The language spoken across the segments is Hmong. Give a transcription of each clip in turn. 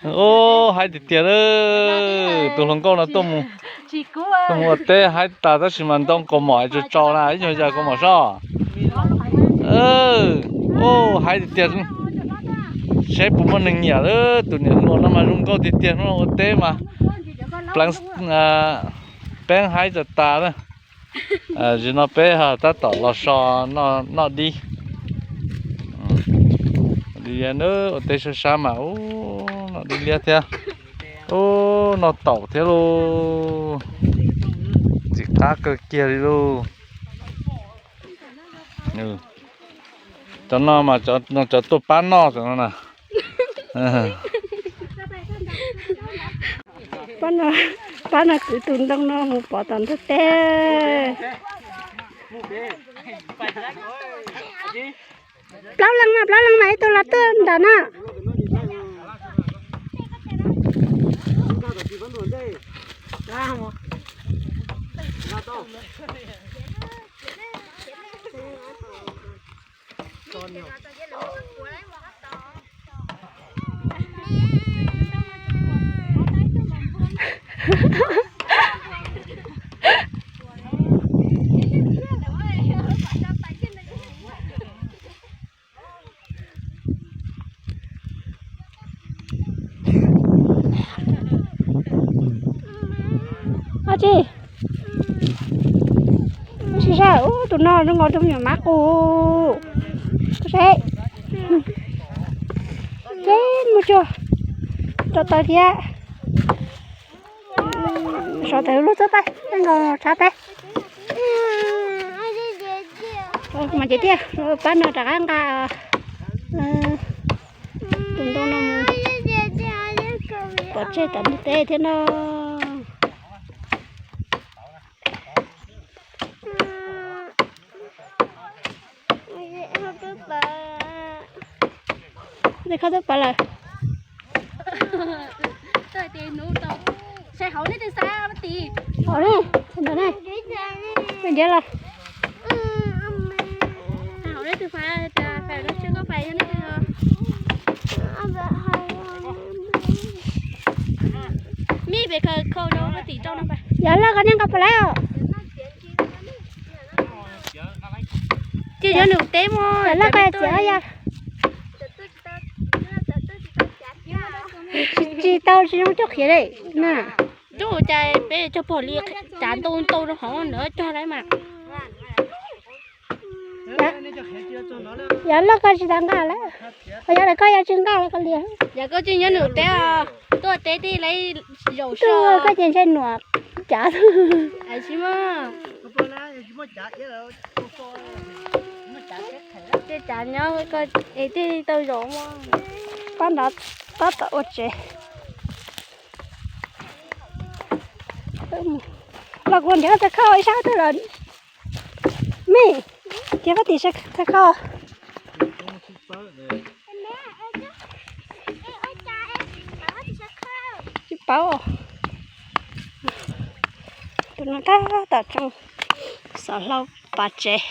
Ub, haib tiag tiag lawm. Tus hluas nkauj no tuaj mus, tuaj mus ua teb haib tas tab sis mas ntoo kaus mom tsuas tsaus na, ib nyuag yam kaus mom soj. Ub, haib tiag tiag. Saib puas muaj neeg nyiam lawm. Tus niam hluas no mas zoo nkauj tiag tiag, hnub no ua teb mas pleev, pleev haib tas tas na. Zim no peb tab tom los so noj dib. Li na, ua teb sab sab mas ub, noj dib liab thiab, ub, noj taum thiab lauj. Ntxim qab kawg kiag li lauj. Cov no mas cov tuaj pab noj cov no na. Pab no kwv tus ntoo no mus pov tom ntug teb. Plaub leeg mas, plaub leeg mas ib tug los tuaj nram no. Ab tsi, ua si saib, ub, tus no zoo nkaus tus me nyuam mab qus. Koj saib, ces mus tsuag rau taw thiab. Sov tawm lub txhab pab, nkaus tshav pab. Mas ces tiag, pab no rov qab nqa tus ntoo no pov tseg tom ntug teb thiab no. Tej khob twb pov lawm. Hauv ne, ntawm ne, peb ntiav los. Yav loj koj niag nqa puas lawm os. Ces yuav num teb mus. Yav loj koj txiav ya. Tsis tau, tsis zoo coj qhiav li na. Coj cas peb cog pom li, cav ntau ntau rau hauv ntawd cog lawm mas. Yav loj koj tsis tau nqa lawm, yav lawm koj yuav tsis nqa lawm koj liam. Yog koj tsis nyob num teb, tuaj teb tij lawv zaum so koj ces ntshe nuam cav. Tsis muaj. Ces cav nyob koj es tij tau zaum. Pab nrad tab tom ua tsev. Los kuv nrhiav thawj khau ib sab tuaj los. Me, nrhiav koj tim thawj khau. Tsis paub. Tus no tab tom tsoo xov hlau pas tsev.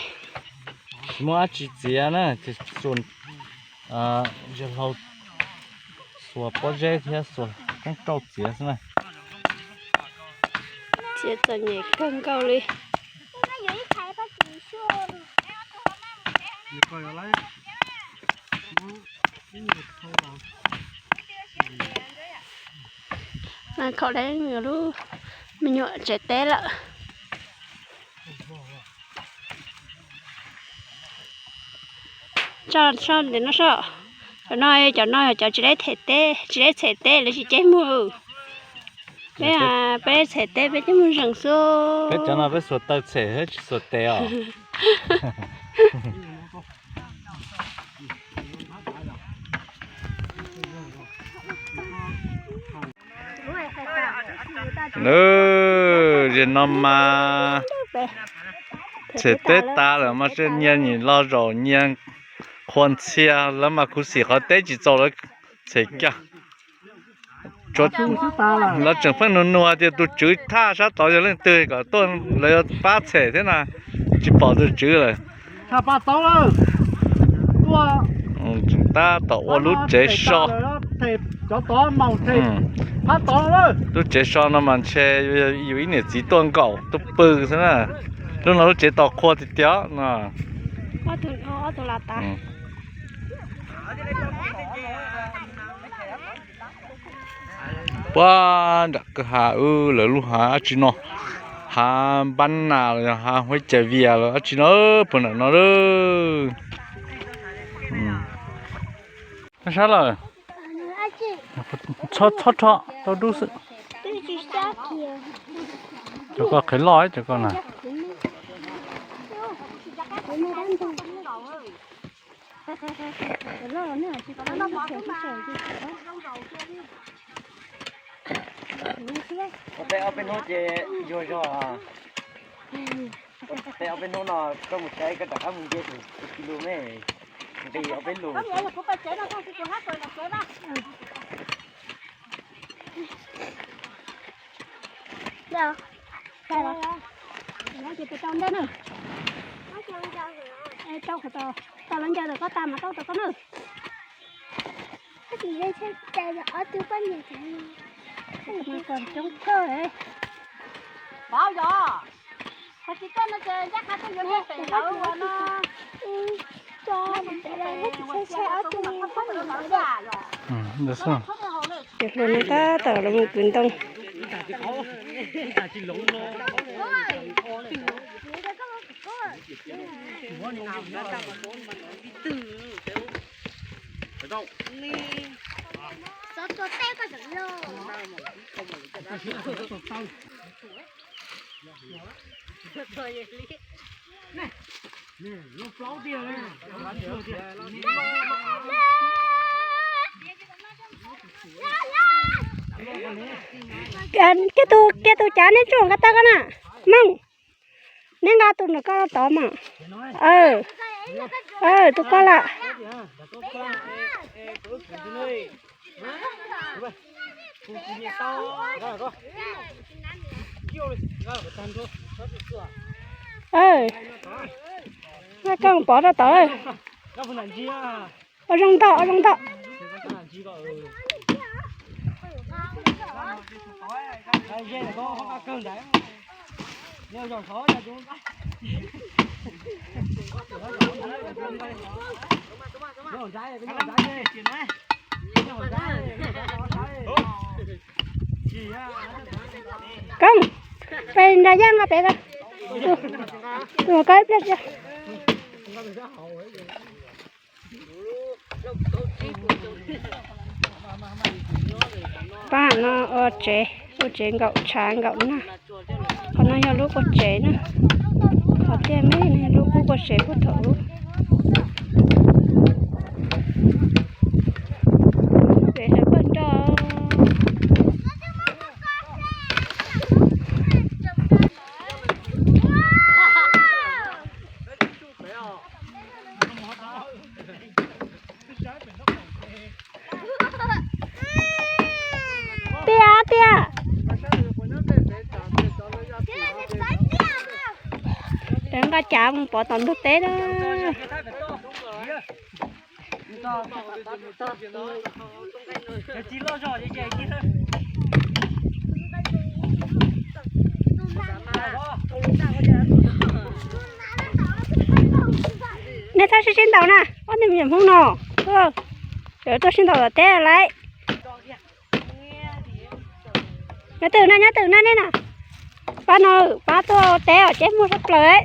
Tsis muaj dab tsi txiav na, ces xuas, yawg hlau xuas pob zeb thiab xuas koob rauj txiav xwb na. Txiav txom nyem kawg nkaus li. Khaum lawv lub me nyuam tsev teb lawm. Tso, tso ntawm no so. Cov no, cov no cov tsis deb them teb, tsis deb them teb lawv tsis cem mus. Peb, peb them teb peb cem mus zeem xwb. Peb cov no peb xuas taw them thiab tsis xuas tes os. Nws, zim no mas them teb tas lawm mas nyias nim los zaum nyias qhuas ntxhias, lawv mas khuv xim qhov teb tsis txaus lawv them kiag. Lawv tseem pheej nug nug hais tias tus tswv thaj sab tod yog leej twg kom tuaj, lawv yuav pab them thiab na, tsis pom tus tswv lawm. Tab tom ua lub tsev so. Lub tsev so no mas ntshe yus ib niam txiv tuaj nkaum tuaj pw xwb na. Lub no lub tsev tos qhua tiag tiag no. Puag nram kwj ha, lawv lub hav dab tsi no, hav npab nas los yog hav huaib cai vias los dab tsi no, puag nram no lawm. Sab lawm, txhob rho, tau dub xwb. Cov ko qhwv loj cov ko na. Ua teb ob peb hnub ces yuag zog. Ua teb ob peb hnub no koj mus saib koj rov qab mus nce tus ki lus me, nqis ob peb lus. Tau lawv ncaws tau koj tas mas tau tau koj na. Coob kawg. Pov yog, qhov tsis koj no ces ncaj qha tuaj yuav pem lawv ua no. Cov hluas no tab tom los mus kwv ntoo. Kiag tus, kiag tus cav neb tsuj nqa tau koj na. Mooj, neb nqa tus ntawm koj tod mas. Tus koj lawm. Koj pov rau tod. Ua zoo ntau, ua zoo ntau. Koob, peb nrog Yaj nqa pem ko. Tus ko ib pliag. Pab no ua tsev, ua tsev nkaum tshav nkaum nag. Qhov no yog lub kua tsev na. Qhov tiaj me no yog lub kua tsev puag thaum ub. Pem hawv pawg nroj. Tiag tiag. Deev nqa cav mus pov tom ntug teb na. Nej txhob sib sib ntaus na, ob tug me nyuam Hmoob no. Tseem tuaj sib ntaus tom teb lawm. Nyob twg na, nyob twg na nej na. Pab no, pab tuaj teb os, ceb muag sab plaws.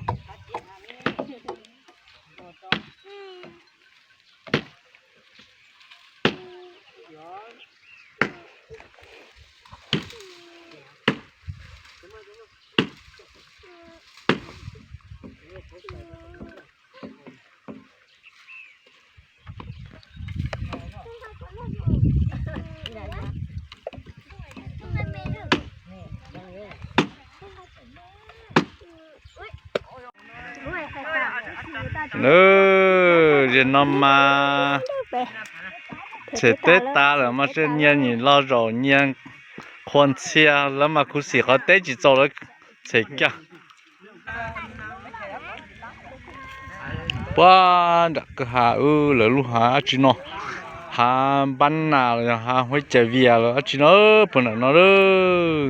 Lawm, zaum no mas txhais teb tas lawm mas nyias nim los zaum nyias qhuas ntxhias, lawv mas khuv xim qhov teb tsis txaus lawv txhais cag. Puag nram kwj ha, lawv lub hav dab tsi no, hav npab nas los yog hav Huab Cai Vias los dab tsi no, puag nram no lawm.